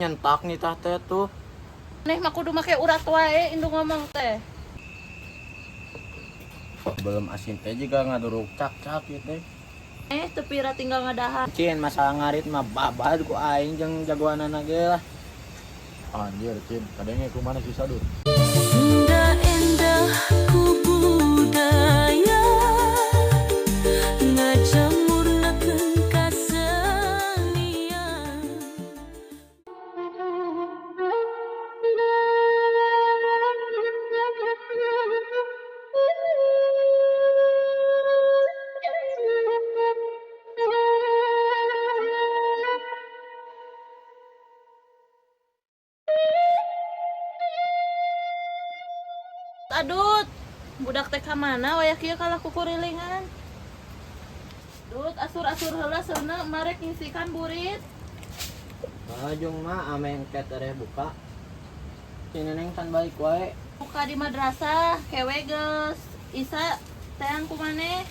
Nyentak nitah teh tuh. Maneh mah kudu make urat wae indung ngomong teh. Belum asin teh juga ngaduruk cak-cak ieu teh. Teu pira tinggal ngadahar. Cin masalah ngarit mah babad ku aing jeung jagoanana ge lah. Anjir, Cin, kadenge kumaha si Sadut. Sunda endah ku budaya ngajamurnakeun kasenian. Adut, budak teh ka mana wayah kieu kalah kukurilingan. Dut, asur-asur heula seuneu marek ngisikan burit. Lajung mah ameng teh tereh buka. Si Neneng can balik wae. Buka di madrasah, kewe geus. Isa teang ku maneh.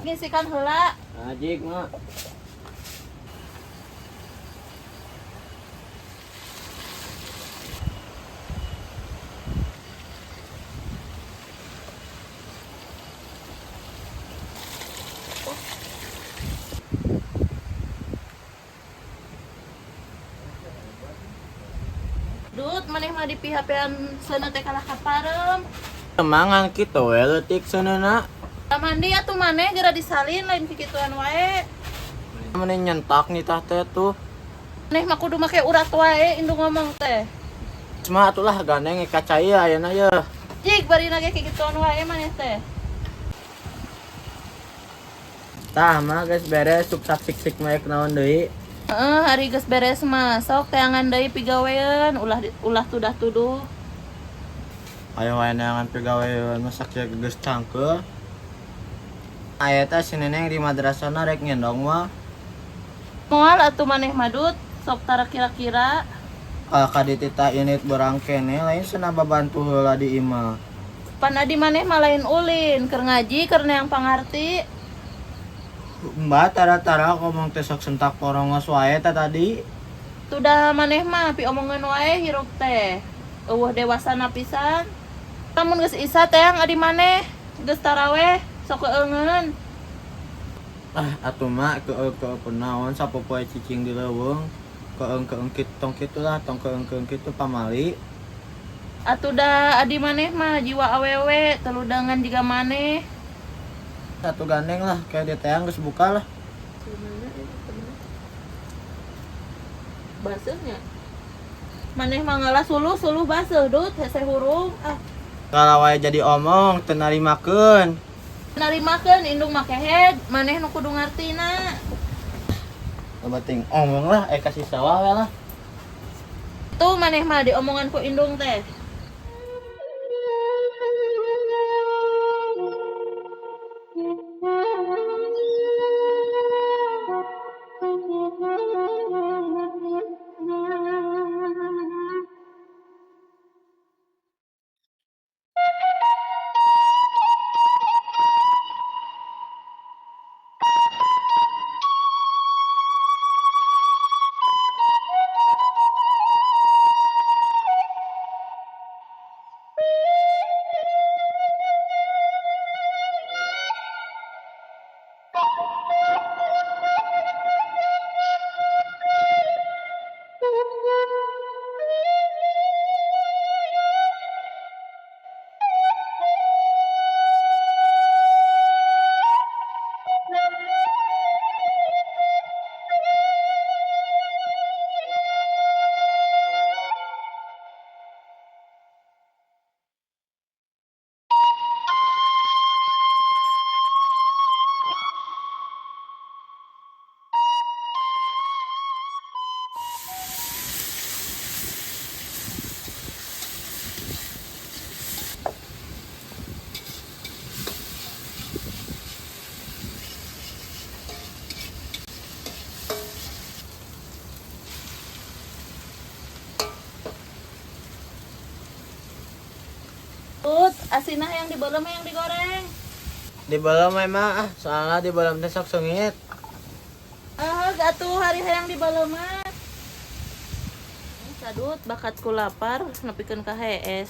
Ngisikan heula. Ajik mah. Dut, maneh mah di PHP-an seuneu teh kalah kaparem. Semangan kitu we leutik seuneuna. Mandi atuh maneh geura disalin lain kikituan wae. Maneh nyentak nitah teh tuh. Maneh mah kudu make urat wae indung ngomong teh. Cuma atulah gandeng ka cai ayeuna ye. Jig barina ge kikituan wae maneh teh. Tah mah geus beres suksak sik-sik mah naon deui. Heeh, hari geus beres mah sok teangan deui pigawean ulah tudah-tuduh. Ayo wae neangan pigawean masak ya geus cangkeul. Aya teh si Neneng di madrasahna rek ngendong mah. Moal atuh maneh mah Dut, sok tara kira-kira. Kalau ka dititah init berang kene lain cenah babantu heula di imah. Pan adi maneh mah lain ulin, keur ngaji keur neang pangarti. Mbak tara-tara ngomong teh sok sentak porongos wae teh tadi. Tudah maneh mah piomongeun wae hirup teh. Eueuh dewasana pisan. Lamun geus isa teang adi maneh, geus taraweh sok keungeun. Ah atuh mah keung-keung kunaon sapopoe cicing di leuweung. Keung-keung kitu tong kitu lah tong keung-keung kitu pamali. Atuh da adi maneh mah jiwa awewe teludangan jiga maneh. Satu gandeng lah kayak di teang geus buka lah. Baseuhnya. Maneh mah ngalah suluh-suluh baseuh Dut, hese hurung ah. Kalau wae jadi omong teu narimakeun. Narimakeun indung make head, maneh nu kudu ngartina. Penting omong lah kasih sawah we lah. Tuh maneh mah diomongan ku indung teh. Tut, asinah yang dibelem yang digoreng. Dibelem mah ah, soalnya dibelem teh sok seungit. Ah, atuh hari hayang dibelem mah. Sadut bakat ku lapar nepikeun ka hees.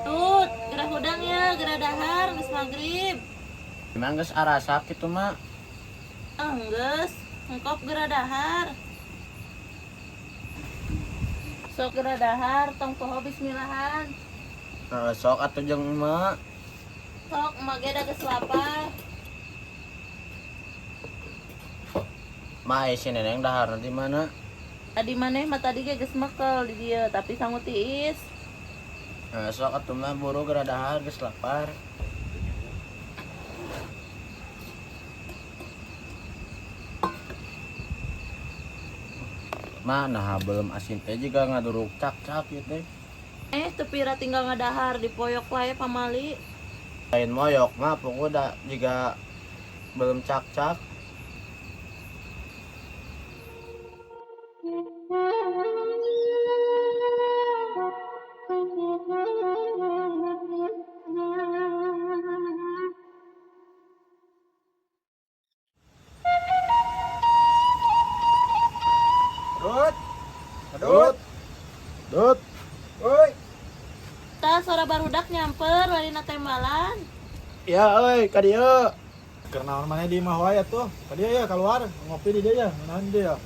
Tut, gerah hudang ya, gerah dahar, geus magrib. Emang geus arasak kitu mah. Enggeus, engkop gerah dahar. Sok gerah dahar, tong poho bismillahan. Heeh, sok atuh jeung emak. Sok emak ge da geus lapar. Ma ai si Neneng daharna di mana? Adi maneh mah tadi ge geus mekel di dieu, tapi sangu tiis. Heeh, sok atuh mah buru geura dahar geus lapar. Ma, nah belum asin teh juga ngaduruk cak-cak ieu teh. Teu pira tinggal ngadahar dipoyok wae pamali. Lain moyok mah pokoknya da juga belum cak-cak. Dut. Dut. Dut, Oi. Tah sora barudak nyamper larina tembalan. Ya euy, ka dieu. keur naon maneh di imah wae atuh. Ka dieu ya keluar ngopi di dieu ya, naon dia.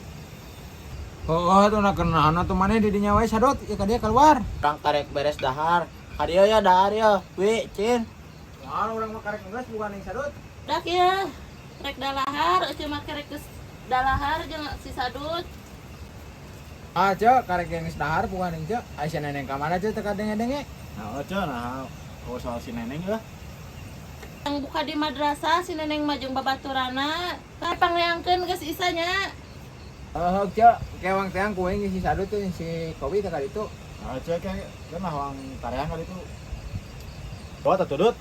Oh, tuh nak kenaon atuh maneh di dinya wae sadot, ya ka dieu keluar. Urang karek beres dahar. Ka dieu ya dahar ya. Wi, Cin. Wah, urang mah karek geus bukan yang sadot. Dak ya, rek dalahar, eceu mah kerek geus dalahar jeung si Sadut. Ah, cek, karek geus dahar bukan yang cek. Ai si Neneng ka mana cek teu kadenge-denge. Nah, ceu nah oh soal si Neneng lah. Yang buka di madrasah si Neneng mah jeung babaturana. Tah pangleangkeun geus isanya. Oh, cek, kewang teang kuing si sadot tuh si Kowi teh ka ditu. Nah, ceu kayak kan hoang tareang kali itu. Bawa atuh Dut.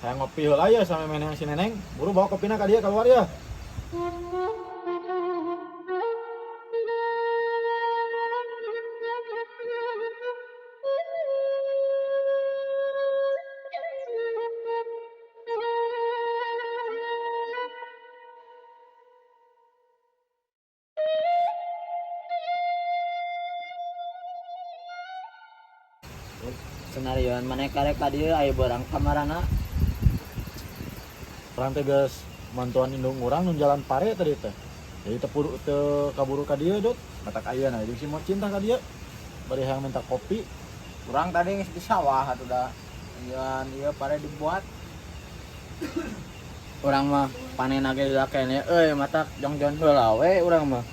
Hayang ngopi heula ya sama meneng si Neneng. Buru bawa kopina ka dieu keluar ya. Senarioan maneh karek ka dieu aya barang kamarana. Urang teh geus mantuan indung urang nu jalan pare tadi teh. Jadi teu teu kaburu ka dieu Dut. Matak ayeuna jeung si Mocin tah ka dieu. Bari hayang minta kopi. Urang tadi geus di sawah atuh da. Ieu ieu pare dibuat. Urang mah panen ge da kene euy matak jongjon heula we urang mah.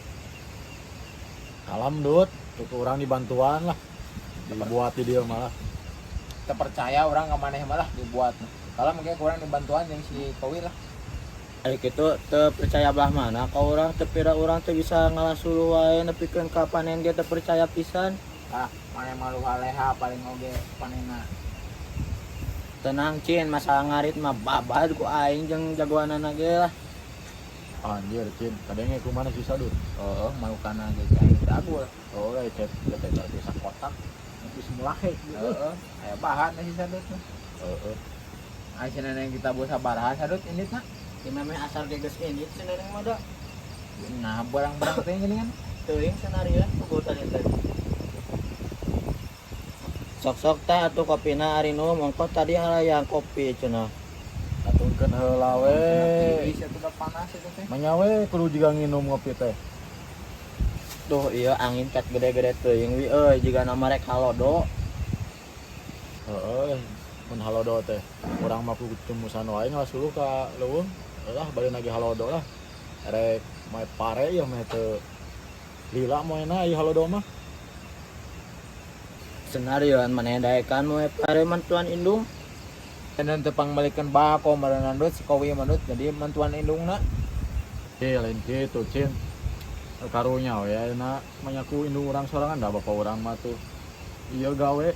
Alam Dut, tuh urang dibantuan lah. Dibuat di dieu malah. Teu percaya urang ka maneh malah dibuat. Kalau mungkin kurang dibantuan jeung si Kowi lah. Ai kitu teu percaya belah mana ka urang teu pira urang teu bisa ngalasuluh wae nepikeun ka panen ge teu percaya pisan. Ah, maneh malu haleha paling oge panena. Tenang Cin, masalah ngarit mah babad ku aing jeung jagoanana ge lah. Anjir, Cin, kadenge kumaha si Sadut. Oh, malukana ge cai dagul. Oh, euy cek cek cek sakotak. Geus mulahe. Heeh, aya bahan si sadut mah. Heeh. Ai si Neneng kita bos sabaraha sadut indit mah. Di mah asal ge geus indit si Neneng mah da. Nah, barang-barang teh gini kan. Teuing senarioan pugutan teh. Sok-sok tah atuh kopina ari nu mongko tadi hayang kopi cenah. Atungkeun heula we. Tiis atuh da panas itu teh. Manya we kudu juga nginum ngopi teh. Tuh iya angin cat gede-gede teuing wi euy jiga nama rek halodo. Heeh, mun halodo teh urang mah kudu tumusan wae ngasuluh ka leuweung. Lah bari nagih halodo lah. Rek moe pare ieu mah teu lila moena ieu halodo mah. Senarian maneh daekan moe pare mantuan indung. Dan teu pangmelikeun bako meureunnan, Dut, si Kowi mah, Dut, jadi mantuan indungna. Eh, lain kitu, Cin. Karunya we ayeuna manyaku indung urang sorangan da bapak urang mah tuh. Ieu gawe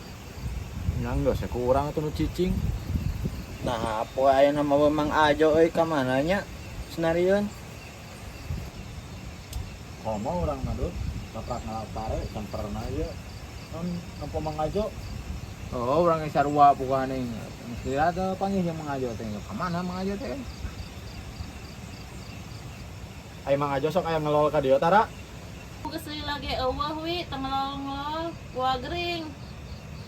nya geus ku urang atuh nu cicing. Nah, poe ayeuna mah Mang Ajo euy ka mana nya? Senarieun. Komo urang mah, Dut, laprak ngalap pare can pernah ieu. Non nempo Mang Ajo. Oh, urang ge sarua pokokna ning. Geus lila teu panggih jeung Mang Ajo teh. Ka mana Mang Ajo teh? Ai Mang Ajo sok aya ngelol ka dieu tara? Geus lila ge eueuh wi teu ngelol-ngelol, gua gering.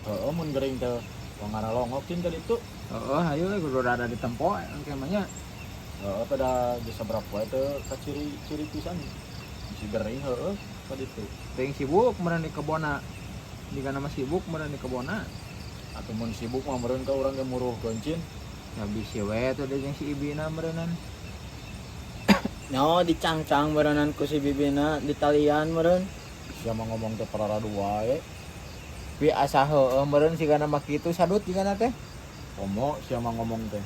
Heeh, mun gering teh wong ngaralongok cin ka ditu. Heeh, hayu we kudu rada ditempo engke mah nya. Heeh, pada geus sabaraha poe teh kaciri-ciri pisan. Bisi gering heueuh ka ditu. Teuing sibuk meureun di kebona. Jika nama sibuk meureun di kebona. Atuh mun sibuk mah meureun ka urang ge muruhkeun, Cin. Ya bisi we tuh deui jeung si ibina meureunan. Nyaho dicangcang meureunnan ku si bibina ditalian meureun. Sia mah ngomong teh pararadu wae. Pi asa heueuh meureun sigana mah kitu sadut jigana teh. Komo sia mah ngomong teh.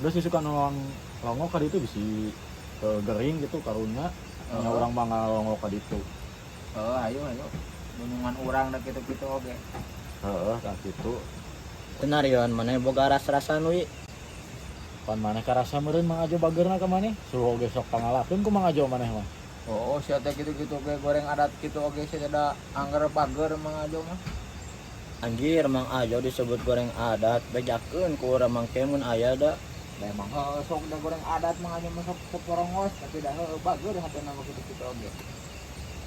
Geus suka nolong longok ka ditu bisi gering gitu karunya. Nya urang mah ngalongok ka ditu. Heeh, hayu hayu. Gunungan urang da kitu-kitu oge. Heeh, tah kitu. Senarian maneh boga ras-rasan wi. Pan maneh karasa meureun Mang Ajo bageurna ka maneh. Suruh oge sok pangalakeun ku Mang Ajo maneh mah. Oh, sia teh kitu-kitu oge goreng adat kitu oge sia da angger bager Mang Ajo mah. Anjir Mang Ajo disebut goreng adat, bejakeun ku urang mangke mun aya da. Da emang heueuh sok da goreng adat Mang Ajo mah sok poporongos tapi da heueuh bager hatena mah kitu-kitu oge.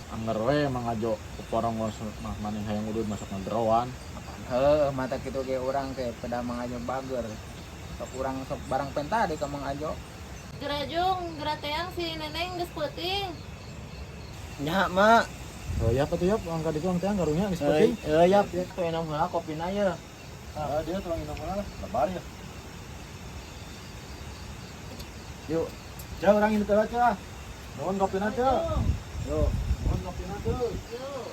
Angger we Mang Ajo poporongos mah maneh hayang udud masuk ngageroan. Apaan heueuh mata kitu ge urang teh pada Mang Ajo bager. Sok urang sok barang penta deui ka Mang Ajo. Geura jung, geura teang si neneng geus peuting. Nya mak. Oh ya apa tuh yap, angka ditu ang teang karunya geus penting. Euy, yap, tuh enak heula kopina ye. Ah, dia tolong minum lah, sabar ya. Yuk, Ceu, urang ini teh ceu. Nuhun kopina ceu. yuk. Nuhun kopina ceu. Yuk.